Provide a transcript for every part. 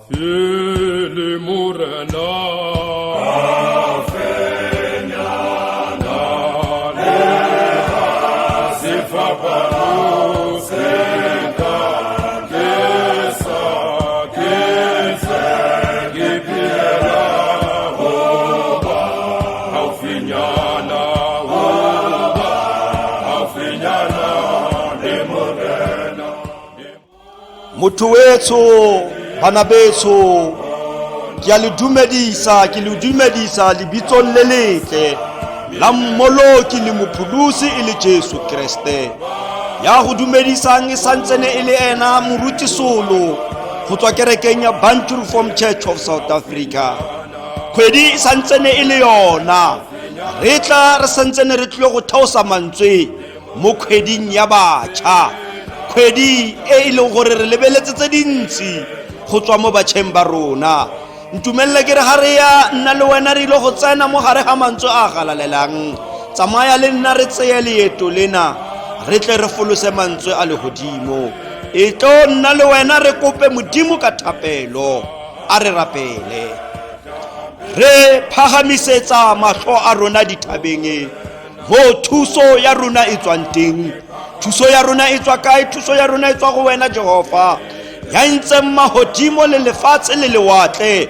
Gaufi le Morena. Sefapano se ka ke sa ke ntse ke phelela ho ba haufinyana, ho ba haufinyana le Morena. Motho wetsho, bana betsho, ke a le dumedisa, ke le dumedisa lebitsong le letle la Mmoloki le Mopholosi e le Jesu Kreste. Ya go dumedisang e santsene e le ena Moruti Solo go tswa kerekeng ya Bantu Reform Church of South Africa. Kgwedi e santsene e le yona, re tla re santsene re tlile go theosa mantswe mo kgweding ya batjha, kgwedi e e leng gore re lebeletse tse dintsi go tswa mo batjheng ba rona. Ntumelele ke re ga re ya nna le wena re ile go tsena mo gare ga mantswe a galalelang. Tsamaya le nna re tseye leeto lena, re tle re folose mantswe a legodimo. E tlo nna le wena re kope Modimo ka thapelo. A re rapele. Re phagamisetsa mahlo a rona dithabeng, mo thuso ya rona e tswang teng. Thuso ya rona e tswa kae? Thuso ya rona e tswa go wena Jehova, ya entseng mahodimo le lefatshe le lewatle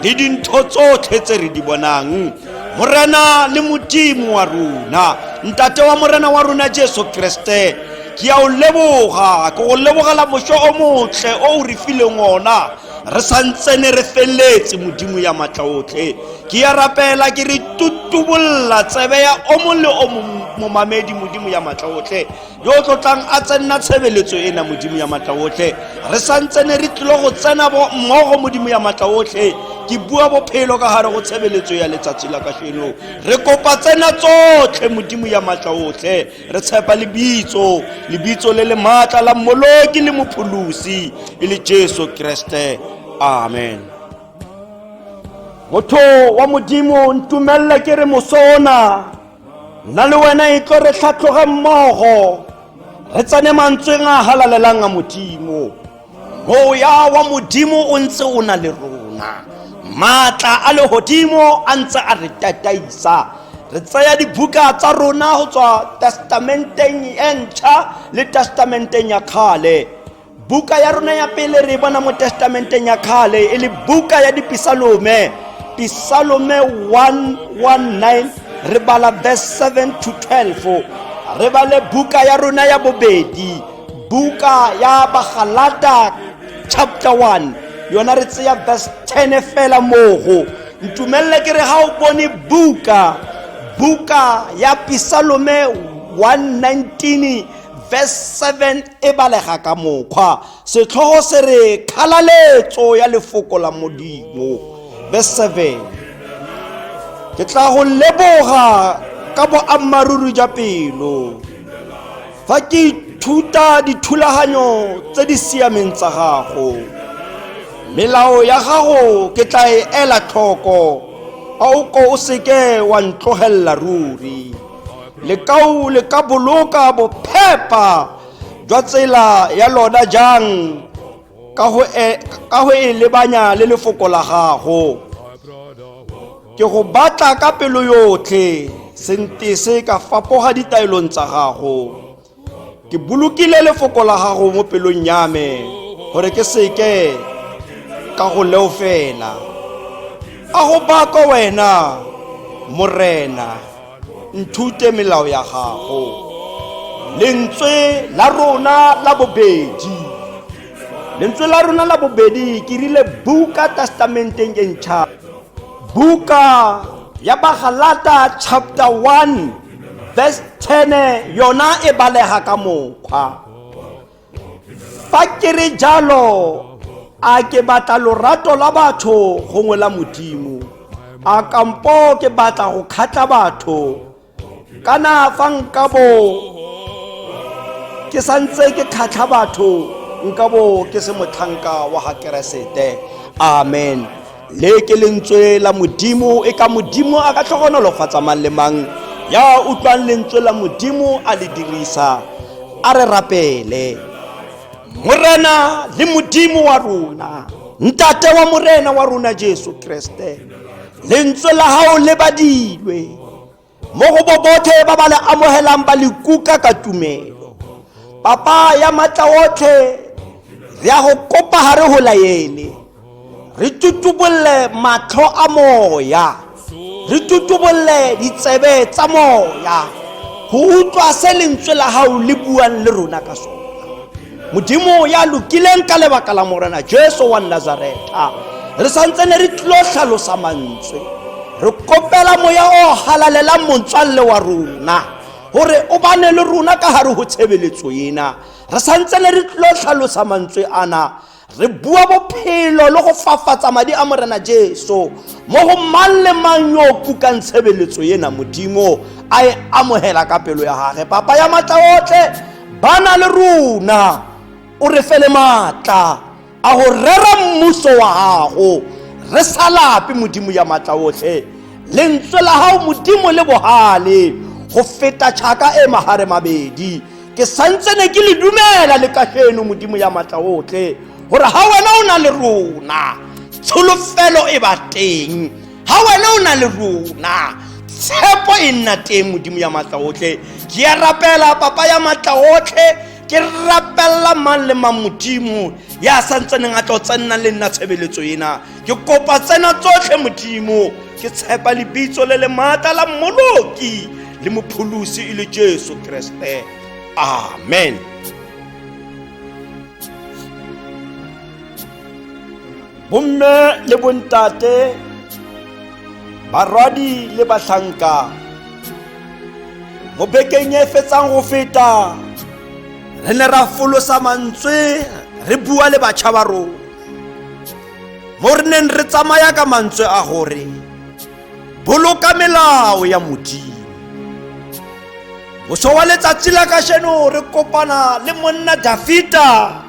le dintho tsotlhe tse re di bonang. Morena le Modimo wa rona, Ntate wa Morena wa rona Jesu Kriste, ke a o leboga, ke go lebogela mošo o motle o o re fileng ona re santsene re feletse. Modimo ya matla otlhe, ke ya rapela ke re tutubolla tsebe ya o mong le o mong momamedi. Modimo ya matla otlhe yo o tlotlang a tsenna tshebeletso ena, Modimo ya matla otlhe, re santsene re tlile go tsena mmogo. Modimo ya matla otlhe, ke bua bophelo ka gare go tshebeletso ya letsatsi la kasheno. Re kopa tsena tsotlhe, Modimo ya matla otlhe. Re tshepa lebitso, lebitso le le maatla la Mmoloki le Mopholosi e le Jesu Kriste, amen. Motho wa Modimo, ntumelele ke re mosona nna le wena e tlo re tlhatlhoge mmogo, re tsene mantsweng a halalelang a Modimo. Moya wa Modimo o ntse o na le rona, maatla a legodimo a ntse a re tataisa. Re tsaya dibuka tsa rona go tswa testamenteng e ntšha le testamenteng ya kgale. Buka ya rona ya pele re e bona mo testamenteng ya kgale e le buka ya Dipisalome, Pisalome 119, re bala verse 7 to 12. Re bale buka ya rona ya bobedi, buka ya Bagalata chapter 1, yona re tseya verse 10 fela mogo. Ntumelele ke re ga o bone buka ya Pisalome 119 verse 7 e balega ka mokgwa setlhogo se re kgalaletso ya lefoko la Modimo. Verse 7: Ke tla go leboga ka boammaaruri jwa pelo fa ke ithuta dithulaganyo tse di siameng tsa gago. Melao ya gago ke tla e ela tlhoko, a o ko o seke wa ntlogelela ruri. Lekau le ka boloka bophepa jwa tsela ya lona jang? Ka go e lebanya le lefoko la gago. Ke go batla ka pelo yotlhe, sentese ka fapoga ditaelong tsa gago. Ke bolokile lefoko la gago mo pelong ya me gore ke seke ka go leofela. A go bako wena Morena, nthute melao ya gago. Lentswe la rona la bobedi, lentswe la rona la bobedi ke rile buka testamenteng e ntšha, buka ya Bagalata chapter 1 verse 10, yona e balega ka mokgwa: Fa ke re jalo, a ke batla lorato la batho gongwe la Modimo? A kampo ke batla go kgatla batho? Kana fa nkabo ke santse ke kgatlha batho, nkabo ke se motlhanka wa ga Keresete. Amen. Le ke lentswe la Modimo. E ka Modimo a ka tlhogonolofatsa mang le mang ya utlwang lentswe la Modimo a le dirisa. A re rapele. Morena le Modimo wa rona, Ntate wa Morena wa rona Jesu Kreste, lentswe la hao le badilwe mo go bo botlhe ba ba le amogelang ba le kuka ka tumelo. Papa ya matla otlhe, re ya go kopa ga re go laele, re tutubolle matlho a moya, re tutubolle ditsebe tsa moya go utlwa se lentswe la gago le buang le rona ka sona. Modimo ya lokileng, ka lebaka la Morena Jesu wa Nazaretha, re santsene re tlilo tlhalosa mantswe, re kopela moya o halalelang, motswalle wa rona, gore o bane le rona ka gare go tshebeletso ena. Re santsene re tlilo tlhalosa mantswe ana, re bua bophelo le go fafatsa madi a Morena Jesu mo go mang le mang yo o kukang tshebeletso ena, Modimo a e amogela ka pelo ya gage. Papa ya matla otlhe, ba na le rona, o re fele maatla a go rera mmuso wa gago re sa lape. Modimo ya matla otlhe, lentswe la gago, Modimo, le bogale go feta tšhaka e magare mabedi. Ke santsene ke le dumela le kajeno, Modimo ya matla otlhe, gore ga wena o na le rona, tsholofelo e ba teng. Ga wena o na le rona, tshepo e nna teng. Modimo ya matla otlhe, ke ya rapela, Papa ya matla otlhe, ke rapelela mang le mang, Modimo, ya santsaneng a tlo tsenna le nna tshebeletso ena. Ke kopa tsena tsotlhe, Modimo, ke tshepa lebitso le le maatla la Mmoloki le Mopholosi e le Jesu Kreste, amen. Bomme le bontate, barwadi le bahlanka, mo bekeng e fetsang go feta re ne ra folosa mantswe re bua le batšha ba rona, mo re neng re tsamaya ka mantswe a gore boloka melao ya Modimo. Moso wa letsatsi la kasheno re kopana le monna Dafita,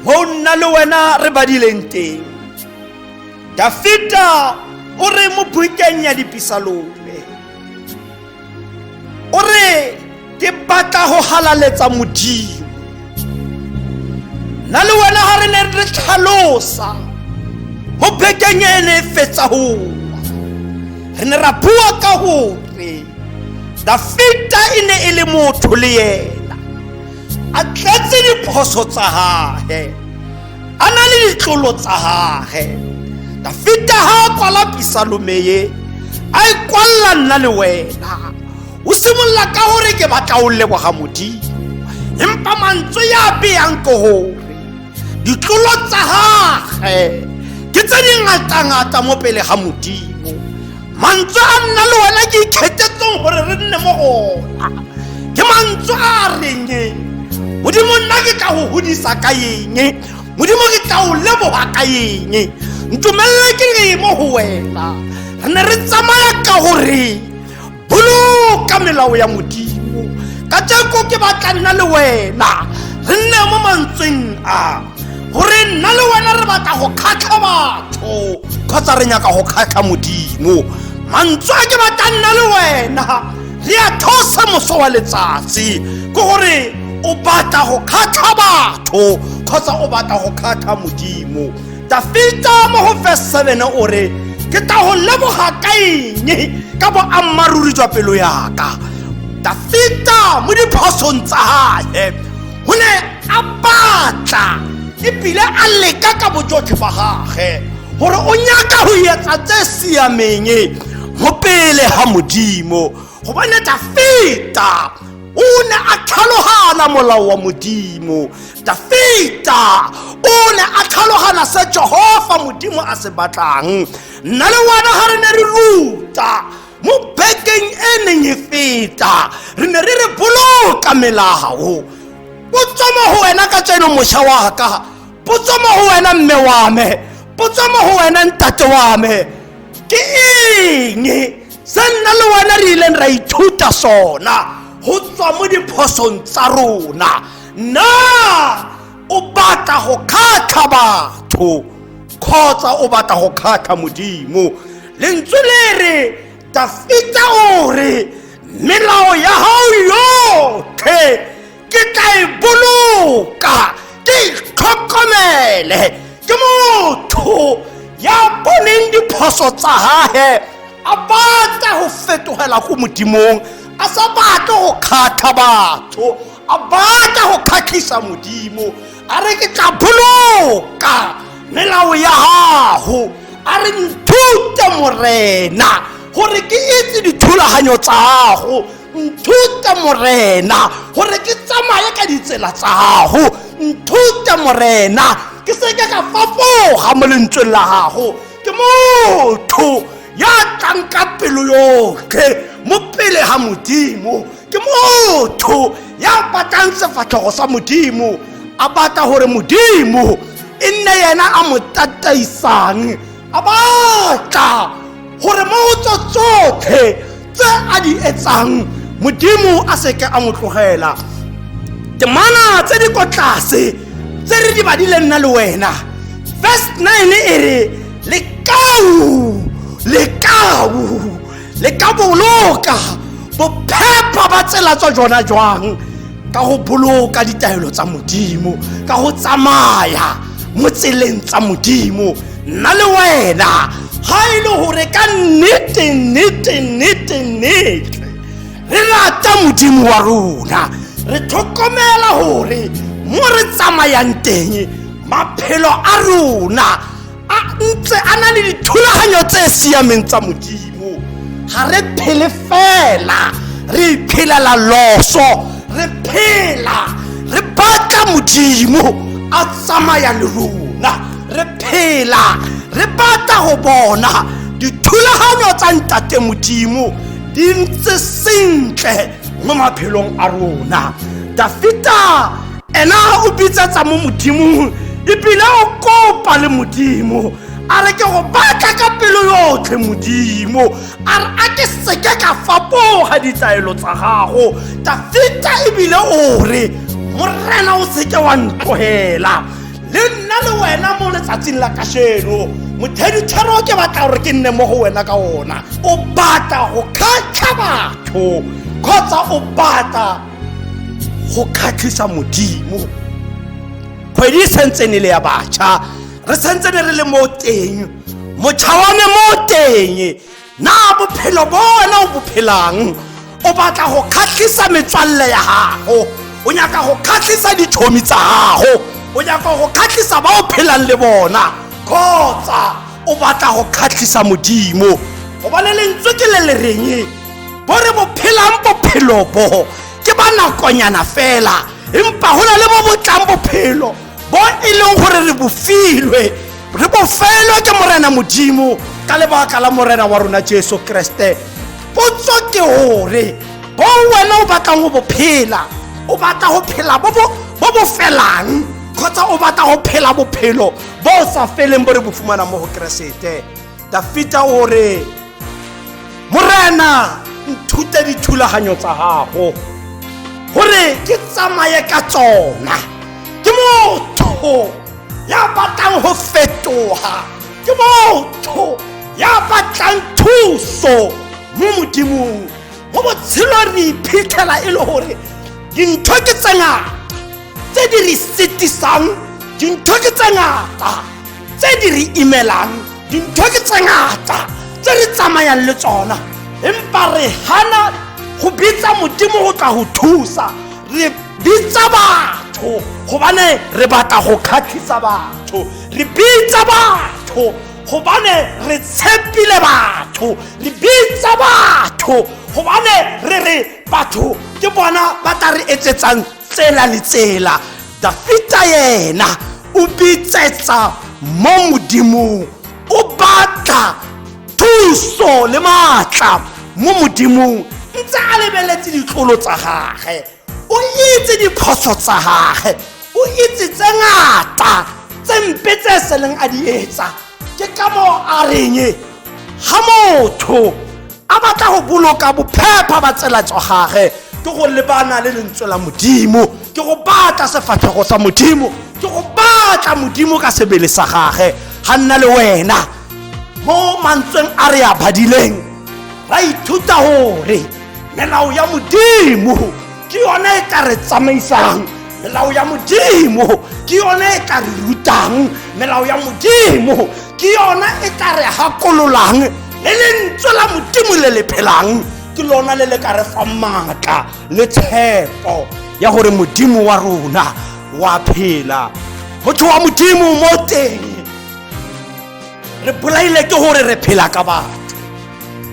mo nna le wena re badileng teng. Dafita o re mo bukeng ya Dipisalome, o re, ke batla go galaletsa Modimo. Nna le wena ga re ne re tlhalosa mo bekeng e ne e fetsa goa, re ne ra bua ka gore Dafita e ne e le motho le yena, a tletse diphoso tsa gage, a na le ditlolo tsa gage. Dafita ga a kwala pisalome ye, a e kwalla nna le wena, o simolola ka gore, ke batla o leboga Modimo. Empa mantswe ya beyang ke gore ditlolo tsa gage ke tse di ngata-ngata mo pele ga Modimo. Mantswe a nna le wena ke ikgethetseng gore re nne mo gona ke mantswe a a reng, Modimo, nna ke tla go godisa ka eng? Modimo, ke tla o leboga ka eng? Ntumelele ke re mo go wena. Re ne re tsamaya ka gore boloka melao ya Modimo. Ka jeko ke batla nna le wena re nne mo mantsweng a gore nna le wena re batla go kgatlha batho kgotsa re nyaka go kgatlha Modimo. Mantswe a ke batla nna le wena re a theosa moso wa letsatsi ke gore o batla go kgatlha batho kgotsa o batla go kgatlha Modimo. Dafita mo go verse 7 o re, ke tla go leboga ka eng ka boammaaruri jwa pelo yaka? Dafita mo diphosong tsa gage go ne a batla ebile a leka ka bojotlhe ba gage gore o nyaka go etsa tse siameng mo pele ga Modimo, gobane Dafita o ne a tlhalogana molao wa Modimo. Dafita o ne a tlhalogana se Jehova Modimo a se batlang. Nna le wena ga re ne re ruta mo bekeng e neng e feta, re ne re re boloka melao. Potso mo go wena ka tseno, mošwa wa ka, potso mo go wena, mme wa me, potso mo go wena, ntate wa me, ke eng se nna le wena re ileng ra ithuta sona go tswa mo diphosong tsa rona? Na o batla go kgatlha batho kgotsa o batla go kgatlha Modimo? Lentswe le re Dafita o re, melao ya gago yotlhe ke tla e boloka, ke itlhokomele. Ke mo Motho ya boneng diphoso tsa gage a batla go fetogela go Modimong, a sa batle go kgatlha batho, a batla go kgatlhisa Modimo. A re, ke tla boloka melao ya gago. A re, nthute, Morena, gore ke itse dithulaganyo tsa gago. Nthute, Morena, gore ke tsamaye ka ditsela tsa gago. Nthute, Morena, ke seke ka fapoga mo lentsweng la gago. Ke motho ya tlang ka pelo yotlhe mo pele ga Modimo. Ke motho ya batlang sefatlhego sa Modimo, a batla gore Modimo e nne yena a mo tataisang, a batla gore mo go tso tsotlhe tse a di etsang Modimo a seke a mo tlogela. Temana tse di ko tlase tse re di badile nna le wena, verse 9 e re, lekau le ka boloka bophepa ba tsela tsa jona jwang? Ka go boloka ditaelo tsa Modimo, ka go tsamaya mo tseleng tsa Modimo. Nna le wena, ga e le gore ka nnete nnete nnete nnete re rata Modimo wa rona, re tlhokomela gore mo re tsamayang teng maphelo a rona a ntse a na le dithulaganyo tse siameng tsa Modimo, ga re phele fela re iphelela loso, re phela re batla Modimo a tsamaya le rona, re phela re batla go bona dithulaganyo tsa Ntate Modimo di ntse sentle mo maphelong a rona. Dafita ena o bitsetsa mo Modimong, ebile o kopa le Modimo, a re, ke go batla ka pelo yotlhe, Modimo. A re, a ke seke ka fapoga ditaelo tsa gago. Dafita ebile o re, Morena, o seke wa ntlogela. Le nna le wena mo letsatsing la kasheno, mothedithero ke batla gore ke nne mo go wena ka ona. O batla go kgatlha batho kgotsa o batla go kgatlhisa Modimo? Kgwedi e sentsene le ya batjha, re sentsene re le mo teng, motjha wa me mo teng. Na bophelo bo wena o bo phelang, o batla go kgatlhisa metswalle ya gago, o nyaka go kgatlhisa ditšhomi tsa gago, o nyaka go kgatlhisa ba o phelang le bona, kgotsa o batla go kgatlhisa Modimo? Gobane lentswe ke le le reng, bo re bo phelang bophelo bo ke ba nakonyana fela, empa go na le bo bo tlang, bophelo bo e leng gore re bo filwe, re bo felwe ke Morena Modimo ka lebaka la Morena wa rona Jesu Kriste. Potso ke gore, bo wena o batlang go bo phela, o batla go phela bo bo felang kgotsa o batla go phela bophelo bo sa feleng bo re bo fumanang mo go Keresete? Dafita o re, Morena, nthute dithulaganyo tsa gago gore ke tsamaye ka tsona. Ke motho ya batlang go fetoga, ke motho ya batlang thuso mo Modimong. Mo botshelo re iphitlhela e le gore dintho ke tse ngata tse di re setisang, dintho ke tse ngata tse di re imelang, dintho ke tse ngata tse re tsamayang le tsona, empa re hana go bitsa Modimo go tla go thusa. Re bitsa batho gobane re batla go kgatlhisa batho, re bitsa batho gobane re tshepile batho, re bitsa batho gobane re re batho ke bona ba tla re etsetsang tsela le tsela. Dafita yena o bitsetsa mo Modimong, o batla thuso le maatla mo Modimong ntse a lebeletse ditlolo tsa gage. O itse diphoso tsa gage, o itse tse ngata tse mpe tse seleng a di etsa. Ke ka moo a reng, ga motho a batla go boloka bophepa ba tsela tsa gage, ke go lebana le lentswe la Modimo, ke go batla sefatlhego sa Modimo, ke go batla Modimo ka sebele sa gage. Ga nna le wena mo mantsweng a re a badileng, ra ithuta gore melao ya Modimo ke yone e tla re tsamaisang, melao ya Modimo ke yone e tla re rutang, Melao ya Modimo ke yona e tla re gakololang, le lentswe la Modimo le le phelang ke lona le le ka re fang maatla le tshepo ya gore Modimo wa rona wa phela. Motho wa Modimo, mo teng re bolaile ke gore re phela ka batho,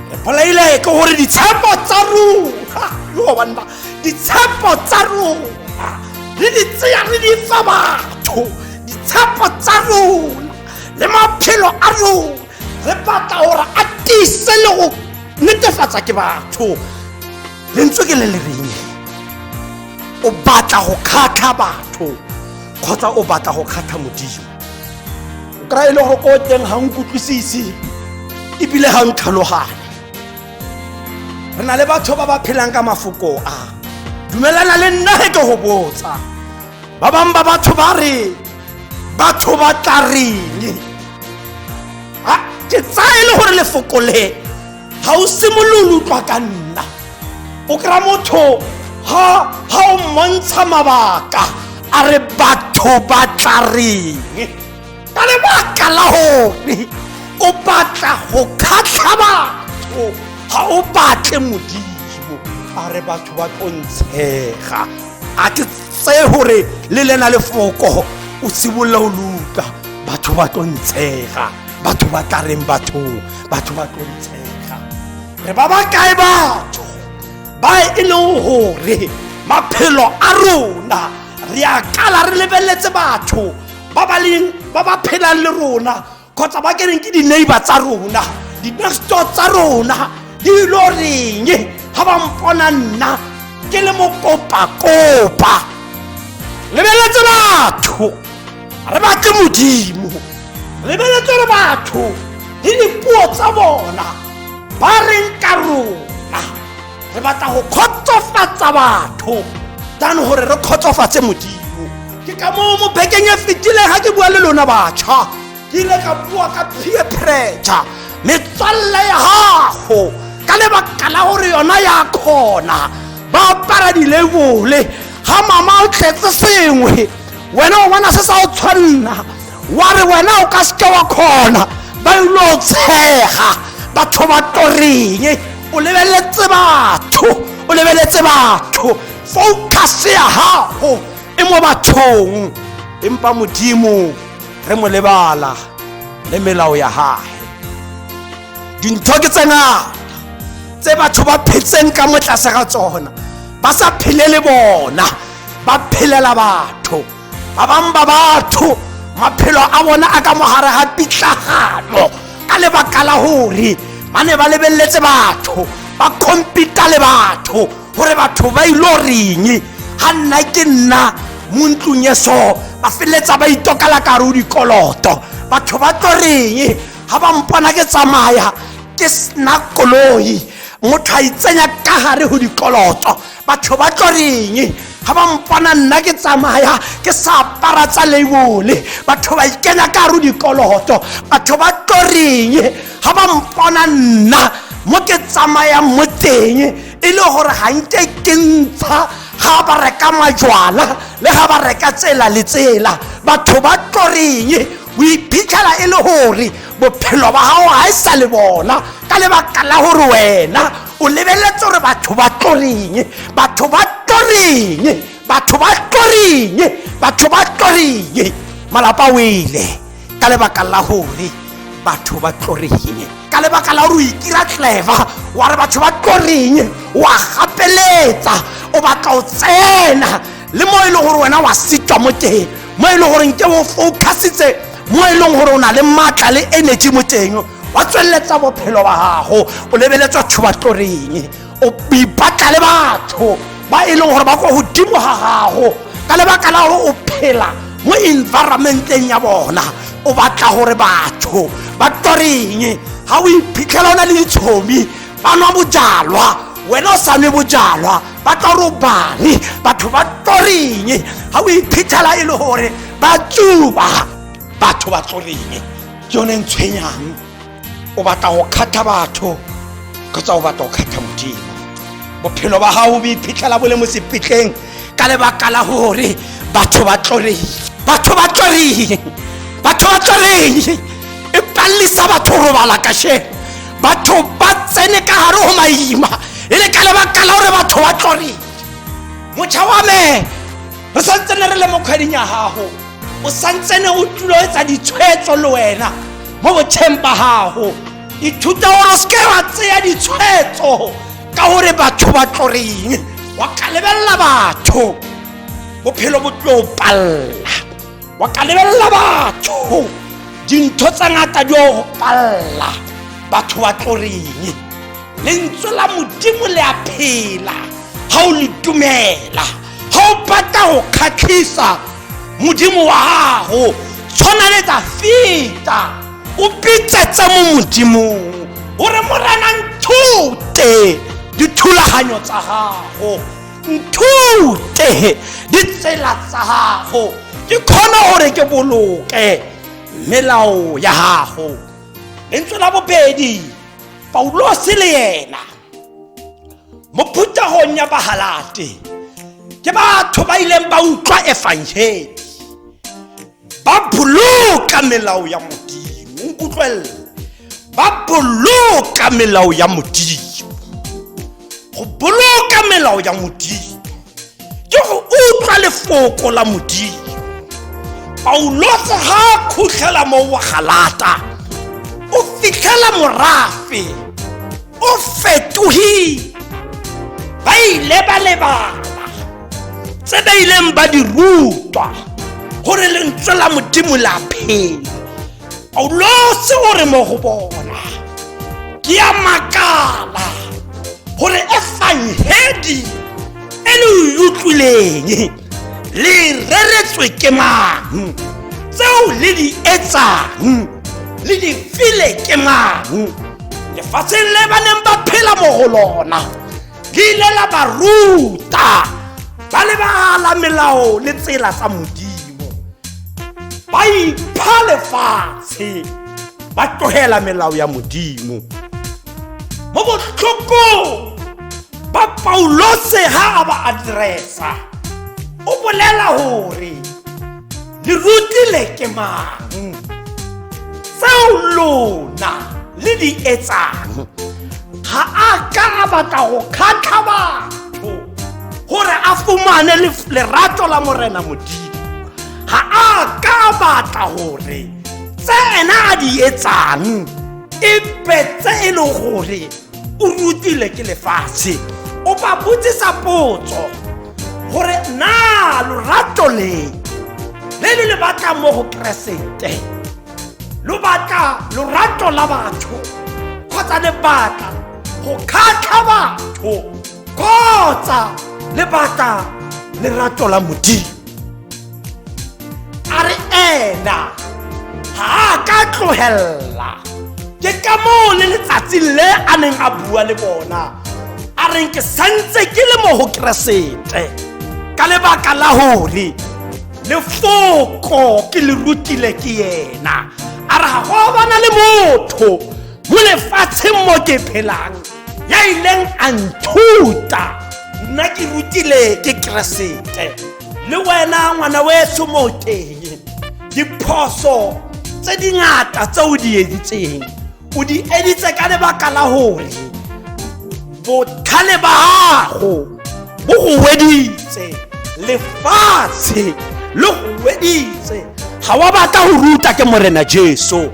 re bolaile ke gore ditshepo tsa rona, yo banna, ditshepo tsa rona re di tseya re di fa batho. Ditshepo tsa rona le maphelo a rona re batla gore a tiise le go netefatsa ke batho. Lentswe ke le le reng? O batla go kgatlha batho kgotsa o batla go kgatlha Modimo? O kry-e le gore ko teng ga nkutlwisise ebile ga ntlhalogane. Re na le batho ba ba phelang ka mafoko a. Dumelana le nna ge ke go botsa. Ba bangwe ba batho ba re batho ba tla reng. Ke tsaya e le gore lefoko le ga o simolole utlwa ka nna. O kry-a motho ha o mmontsha mabaka a re batho ba tla reng, ka lebaka la gore o batla go kgatlha batho, ga o batle Modimo. A re batho ba tlo ntshega. A ke tseye gore le lena lefoko o simolola o luka, batho ba tlo ntshega, batho ba tla reng, batho ba tlo ntshega. Re ba ba kae batho ba e leng gore maphelo a rona re a kala re lebeletse batho ba ba leng ba ba phelang le rona, kgotsa ba kereng ke di-neighbor tsa rona, di-next door tsa rona, di ilo reng ga ba mpona nna ke le mokopa-kopa? Lebeletse batho, re batle Modimo. Lebeletse re batho le dipuo tsa bona ba reng ka rona. Re batla go kgotsofatsa batho than gore re kgotsofatse Modimo. Ke ka moo mo bekeng e fetileng ga ke bua le lona batjha, ke ile ka bua ka peer pressure. Metswalle ya gago, ka lebaka la gore yona ya kgona ba apara dilebole, ga mama o tletse sengwe, wena o bona se sa o tshwanna, wa re wena o ka seke wa kgona, ba ile o tshega. Batho ba tlo reng? O lebeletse batho, o lebeletse batho, focus ya gago e mo bathong, empa Modimo re mo lebala le melao ya gage. Dintho ke tse ngata tse batho ba phetseng ka mo tlase ga tsona, ba sa phele le bona, ba phelela batho ba bangwe. Ba batho maphelo a bona a ka mogare ga pitlagano ka lebaka la gore ba ne ba lebeletse batho, ba competa le batho gore batho ba ilo reng ga nna ke nna mo ntlong e so. Ba feleletsa ba itokala ka re o dikoloto. Batho ba tlo reng ga ba mpona ke tsamaya ke sena koloi? Motho a itsenya ka gare go dikoloto. Batho ba tlo reng ga ba mpona nna ke tsamaya ke sa apara tsa labole? Batho ba ikenya ka gare go dikoloto. Batho ba tlo reng ga ba mpona nna mo ke tsamayang mo teng e le gore ga nke ke ntsha ga ba reka majwala le ga ba reka tsela le tsela? Batho ba tlo reng? O iphitlhela e le gore bophelo ba gago ga e sa le bona ka lebaka la gore wena o lebeletse gore batho ba tlo reng, batho ba tlo reng, batho ba tlo reng, batho ba tlo reng. Malapa o ile ka lebaka la gore batho ba tlo reng, ka lebaka la gore o ikira clever, wa re batho ba tlo reng, wa gapeletsa o batla o tsena le mo e leng gore wena wa sitwa mo teng, mo e leng gore nke o focusitse, mo e leng gore o na le maatla le energy mo teng, wa tsweletsa bophelo ba gago o lebeletse batho ba tlo reng. O ipatla le batho ba e leng gore ba ko godimo ga gago ka lebaka la gore o phela mo environmenteng ya bona. O batla gore batho ba tlo reng. Ga o iphitlhela o na le ditshomi ba nwa bojalwa, wena o sa nwe bojalwa, ba tlo robale, batho ba tlo reng? Ga o iphitlhela e le gore ba tsuba, batho ba tlo reng? Ke yone ntshwenyang. O batla go kgatha batho kgotsa o batla go kgatha Modimo? Bophelo ba gago bo iphitlhela bo le mo sepetleng ka lebaka la gore batho ba tlo reng, batho ba tlo reng, batho Batho ba tlo reng e pallisa batho robala kasheno, batho ba tsene ka gare go maima e le ka lebaka la gore batho ba tlo reng. Motšha wa me, re santsene re le mo kgweding ya gago, o santsene o tulo etsa ditshwetso le wena mo botšheng ba gago. Ithuta gore o seke wa tseya ditshwetso ka gore batho ba tlo reng. Wa ka lebelela batho, bophelo bo tlo palla. Wa ka lebelela batho, dintho tsa ngata di o go palla. Batho ba tlo reng? Lentswe la Modimo le a phela ga o le dumela. Ga o batla go kgatlhisa Modimo wa gago, tshwana le Dafita, o bitsetse mo Modimong gore Morena nthute dithulaganyo tsa gago, nthute ditsela tsa gago, ke kgone gore ke boloke melao ya gago. Lentswe la bobedi, Paulose le yena mo phuthegong ya Bagalate ke batho ba ileng ba utlwa efangeli, ba boloka melao ya Modimo. Nkutlwelele, ba boloka melao ya Modimo. Go boloka melao ya Modimo ke go utlwa lefoko la Modimo. Paulose ga a khutlhela mo wa Galata, o fitlhela morafe o fetogile. Ba ile ba lebala tse ba ileng ba di rutwa gore lentswe la Modimo la phela. Paulose o re mo go bona, ke a makala gore efangedi e le e utlwileng le reretswe ke mang, tseo le di etsang le di file ke mang. Lefatsheng le ba neng ba phela mo go lona le ile la ba ruta, ba lebala melao le tsela tsa Modimo, ba ipha lefatshe, ba tlogela melao ya Modimo. Mo botlhokong ba Paulose ga a ba addressa, o bolela gore le rutile ke mang tseo lona le di etsang. Ga a ka a batla go kgatlha batho gore a fumane lerato la Morena Modimo. Ga a ka a batla gore tse ena a di etsang e be tse e leng gore o rutile ke lefatshe. O ba botsisa potso gore na lorato le le le le batlang mo go Keresete, lo batla lorato la batho kgotsa le batla go kgatlha batho kgotsa le batla lerato la Modimo. A re ena ga a ka tlohella. Ke ka moo le letsatsi le a neng a bua le bona a reng ke santse ke le mo go Keresete, ka lebaka la gore lefoko ke le rutile ke yena. A re ga go bana le motho mo lefatsheng mo ke phelang ya ileng a nthuta, nna ke rutile ke Keresete. Le wena ngwana weso mo teng, diphoso tse dingata tse o di editseng, o di editse ka lebaka la gore botlhale ba gago bo go weditse, lefatshe le go weditse. Ga wa batla go ruta ke Morena Jesu,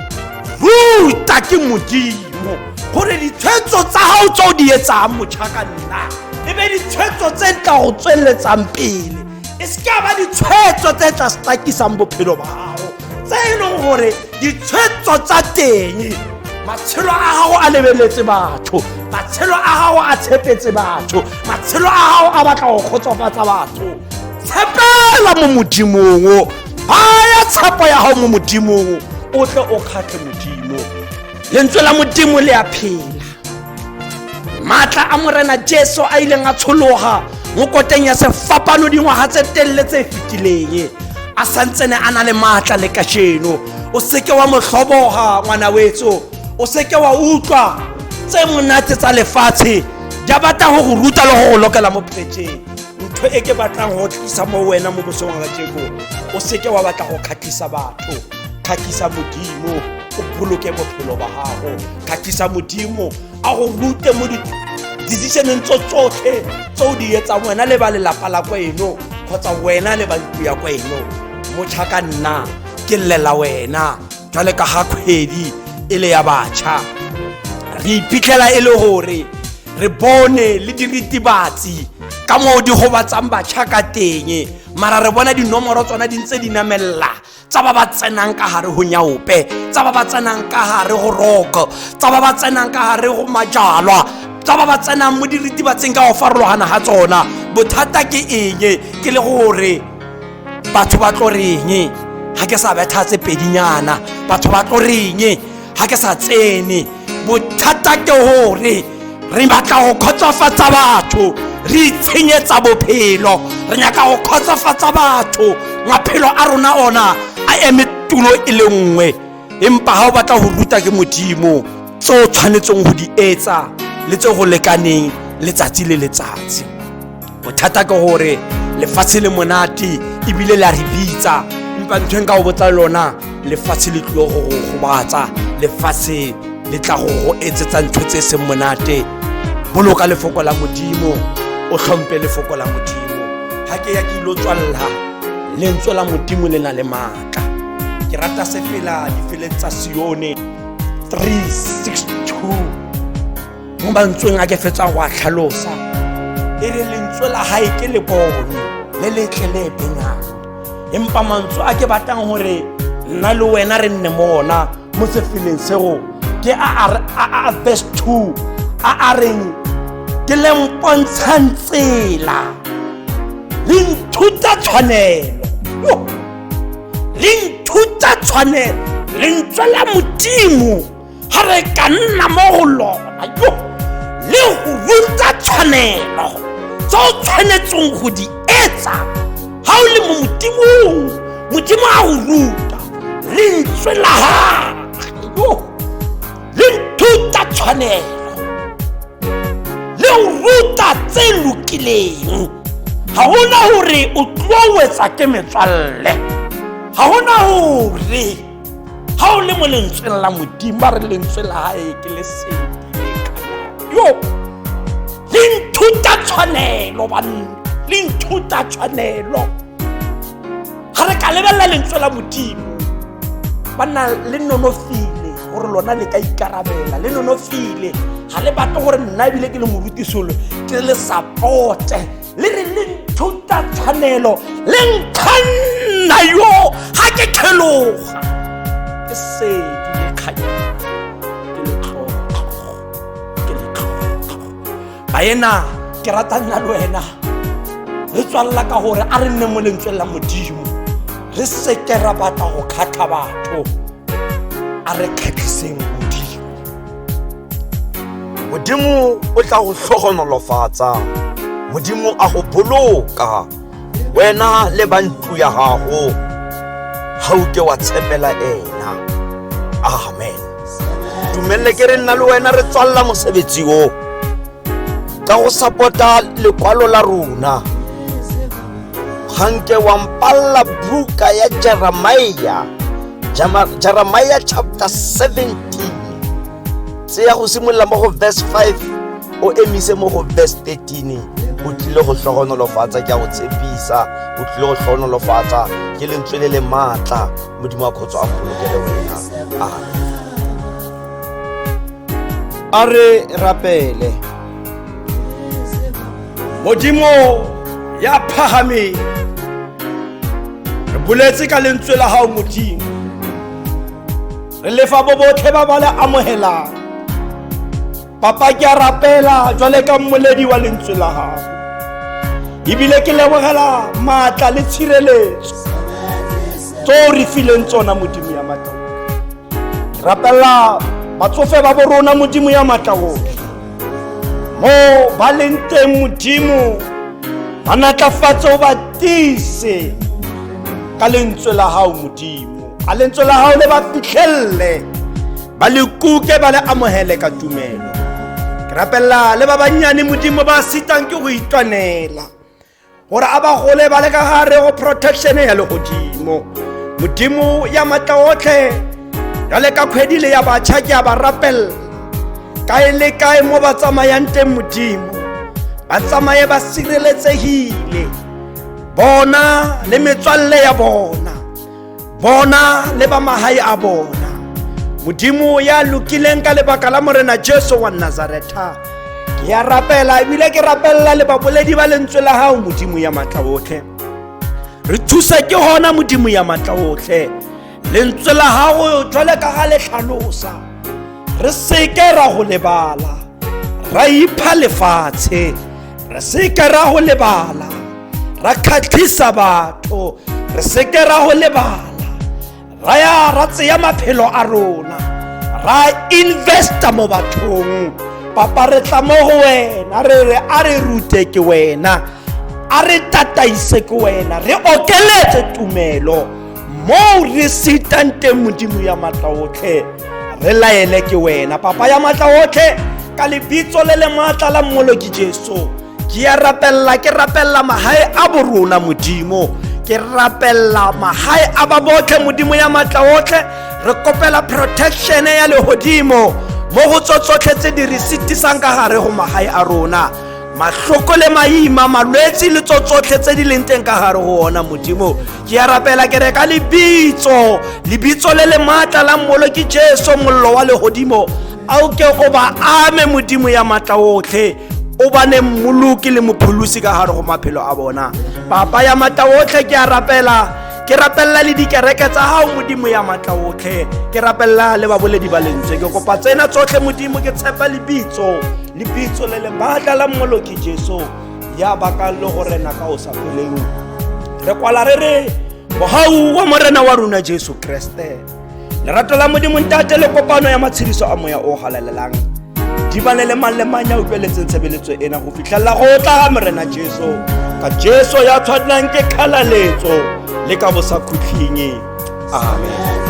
ruta ke Modimo, gore ditshwetso tsa gago tse o di etsang motšha ka nna e be ditshwetso tse tla go tsweletsang pele, e se ka ba ditshwetso tse tla stakisang bophelo ba gago, tse e leng gore ditshwetso tsa teng matshelo a gago a lebeletse batho, matshelo a gago a tshepetse batho, matshelo a gago a batla go kgotsofatsa batho. Tshepela mo Modimong, baya tshepo ya gago mo Modimong, o tle o kgatlhe Modimo. Lentswe la Modimo le a phela. Maatla a Morena Jesu a ileng a tshologa mo koteng ya sefapano dingwaga tse telele tse fetileng a santsene a na le maatla le kasheno. O seke wa mo hloboga ngwana wetso, o seke wa utlwa tse monate tsa lefatshe di batla go go ruta le go go lokela mo phetšeng. Ntho e ke batlang go tlisa mo wena mo bosong ga jeko, o seke wa batla go kgatlhisa batho. Kgatlhisa Modimo, o boloke bophelo ba gago. Kgatlhisa Modimo, a go rute mo di-decisioneng tso tsotlhe tse o di etsang, wena le ba lelapa la kweno kgotsa wena le ba ntlo ya kweno. Motšha ka nna ke llela wena, jwale ka ga kgwedi e le ya batšha, re iphitlhela e le gore re bone le diritibatsi ka moo di gobatsang batšha ka teng, mara re bona dinomoro tsona di ntse di namelela tsa ba ba tsenang ka gare go nyaope, tsa ba ba tsenang ka gare go roko, tsa ba ba tsenang ka gare go majalwa, tsa ba ba tsenang mo diritibatsing ka go farologana ga tsona. Bothata ke eng? Ke le gore batho ba tlo reng ga ke sa betha tse pedinyana? Batho ba tlo reng ga ke sa tsene? Bothata ke gore re batla go kgotsofatsa batho, re itshenyetsa bophelo. Re nyaka go kgotsofatsa batho, maphelo a rona ona a eme tulo e le nngwe. Empa ga o batla go ruta ke Modimo tse o tshwanetseng go di etsa le tse go lekaneng letsatsi le letsatsi. Bothata ke gore lefatshe le monate ebile le a re bitsa, empa ntho e nka go botsa lona, lefatshe le tlile go go gobatsa, lefatshe le tla go go etsetsa ntho tse seng monate. Boloka lefoko la Modimo, o tlhompe lefoko la Modimo. Ga ke ya ke ilo tswalela, lentswe la Modimo le na le maatla. Ke rata sefela difeleng tsa Sione 362 mo mantsweng a ke fetsang go a tlhalosa, e re lentswe la gae ke lebone le letle le benyang. Empa mantswe a ke batlang gore nna le wena re nne mo ona mo sefeleng seo ke a verse 2 a a reng, ke le mpontshang tsela, le nthuta tshwanelo, le nthuta tshwanelo. Lentswe la Modimo ga re ka nna mo go lona yo le go ruta tshwanelo tse o tshwanetseng go di etsa ga o le mo Modimong. Modimo a go ruta lentswe la gage yo le nthuta tshwanelo, le o ruta tse lokileng. Ga gona gore o tlo wetsa ke metswalle, ga gona gore ga o le mo lentsweng la Modimo. Ba re lentswe la gae ke lesedi yo le nthuta tshwanelo. Banna, le nthuta tshwanelo. Ga re ka lebelela lentswe la Modimo, banna, le nonofile gore lona le ka ikarabela, le nonofile. Ga le batle gore nna ebile ke le morutisolo ke le supporte. Le re le nthuta tshwanelo, le nkganna yo ga ke kgeloga. Ke sedi le kganya, ke letlotlo, ke letlotlo. Baena, ke rata nna le wena re tswalela ka gore a re nne mo lentsweng la Modimo, re seke ra batla go kgatlha batho, a re kgatlhiseng Modimo. Modimo o tla go hlogonolofatsa, Modimo a go boloka wena le ba ntlo ya gago ga o ke wa tshepela ena. Amen. Dumelele ke re nna le wena re tswalela mosebetsi o ka go support-a lekwalo la rona. Ganke wa mpalla buka ya Jeremiah, Jeremiah chapter 17, tse ya go simolola mo go verse 5 o emise mo go verse 13. O tlile go hlogonolofatsa, ke a go tshepisa, o tlile go hlogonolofatsa. Ke lentswe le le maatla. Modimo wa khotso a bolokele wena. Amen. A re rapele. Modimo ya phahameng, re boletse ka lentswe la gago. Modimo, re lefa bo botlhe ba ba le amogelang. Papa, ke a rapela jwale ka mmoledi wa lentswe la gago, ebile ke lebogela maatla le tshireletso tse o re fileng tsona. Modimo ya maatla otlhe, ke rapela batsofe ba bo rona. Modimo ya maatla otlhe, mo ba leng teng, Modimo, ba natlafatse, o ba tiise ka lentswe la gago. Modimo, a lentswe la gago le ba fitlhelele, ba le kuke, ba le amogele ka tumelo. Ke rapelela le ba bannyane, Modimo, ba sitang ke go itwanela, gore a ba gole ba le ka gare go protection ya legodimo. Modimo ya matla otlhe, jale ka kgwedi le ya batjha ke a ba rapella kae le kae mo ba tsamayang teng. Modimo, ba tsamaye ba sireletsegile, bona le metswalle ya bona, bona le ba mahae a bona. Modimo ya lokileng, ka lebaka la Morena Jesu wa Nazaretha ke ya rapela, ebile ke rapella le baboledi ba lentswe la gago. Modimo ya matla otlhe, re thusa ke gona. Modimo ya matla otlhe, lentswe la gago jwale ka ga le tlhalosa, re seke ra go lebala ra ipha lefatshe, re seke ra go lebala ra kgatlhisa batho, re seke ra go lebala ra ya ra tseya maphelo a rona ra investa mo bathong. Papa, re tla mo go wena, re re a re rute ke wena, a re tataise ke wena, re okeletse tumelo moo re sitang teng. Modimo ya matla otlhe, re laele ke wena. Papa ya matla otlhe, ka lebitso le le maatla la Mmoloki Jesu ke ya rapella, ke rapella magae a borona. Modimo, ke rapella magae a ba botlhe. Modimo ya matla otlhe, re kopela protection ya legodimo mo go tso tsotlhe tse di re sitisang ka gare go magae a rona, mahloko le maima, malwetse le tso tsotlhe tse di leng teng ka gare go ona. Modimo, ke ya rapela, ke re ka lebitso le le maatla la Mmoloki Jesu, mollo wa legodimo a o ke o ba ame. Modimo ya maatla otlhe, o bane mmoloki le mopholosi ka gare go maphelo a bona. Papa ya maatla otlhe, ke a rapela, ke rapelela le dikereke tsa gago. Modimo ya maatla otlhe, ke rapelela le baboledi ba lentswe. Ke kopa tsena tsotlhe, Modimo, ke tshepa lebitso le le maatla la Mmoloki Jesu ya bakang le go rena ka o sa feleng. Re kwala re re mogau wa Morena wa rona Jesu Kreste, lerato la Modimo Ntate le kopano ya matshediso a Moya o Galalelang di bane le mang le mang ya utlweletseng tshebeletso ena go fitlhelela go tla ga Morena Jesu. Ka Jesu ya tshwanelang ke kgalaletso le ka bosakhutlhing. Amen.